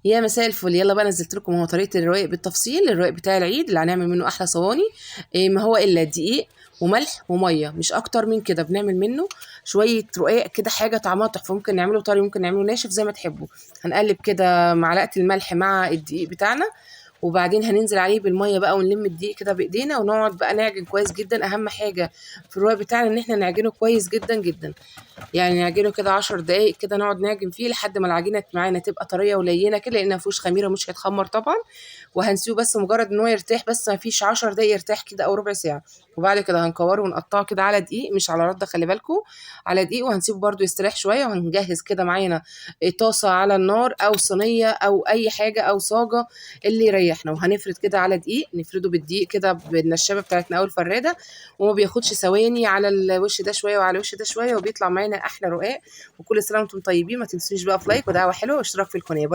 يا مساء الفل. يلا بقى نزلت لكم هو طريقه الرقاق بالتفصيل، الرقاق بتاع العيد اللي هنعمل منه احلى صواني. إيه ما هو الا دقيق وملح ومية، مش اكتر من كده. بنعمل منه شوية رقاق كده، حاجة طعمها تحفة. ممكن نعمله طري، ممكن نعمله ناشف، زي ما تحبوا. هنقلب كده معلقه الملح مع الدقيق بتاعنا، وبعدين هننزل عليه بالمية بقى، ونلم الدقيق كده بايدينا، ونقعد بقى نعجن كويس جدا. اهم حاجة في الرقاق بتاعنا ان احنا نعجنه كويس جدا جدا، يعني نعجنه كده 10 دقايق كده، نقعد نعجن فيه لحد ما العجينة معانا تبقى طرية ولينه كده، لان ما فيهوش خميره ومش هيتخمر طبعا. وهنسيبه بس مجرد ان هو يرتاح، بس ما فيش 10 دقايق يرتاح كده او ربع ساعة. وبعد كده هنكوره ونقطعه كده على دقيق، مش على رده، خلي بالكم، على دقيق. وهنسيبه برده يستريح شوية. وهنجهز كده معانا طاسه على النار او صينية او اي حاجة او صاجه اللي يريحنا. وهنفرد كده على دقيق، نفرده بالدقيق كده بالنشابه بتاعتنا او الفراده، وما بياخدش ثواني، على الوش ده شوية وعلى الوش ده شوية، وبيطلع معانا احلى رقاق. وكل سنة وانتم طيبين. ما تنسونيش بقى في like ودعوة حلوة واشتراك في القناة. bye.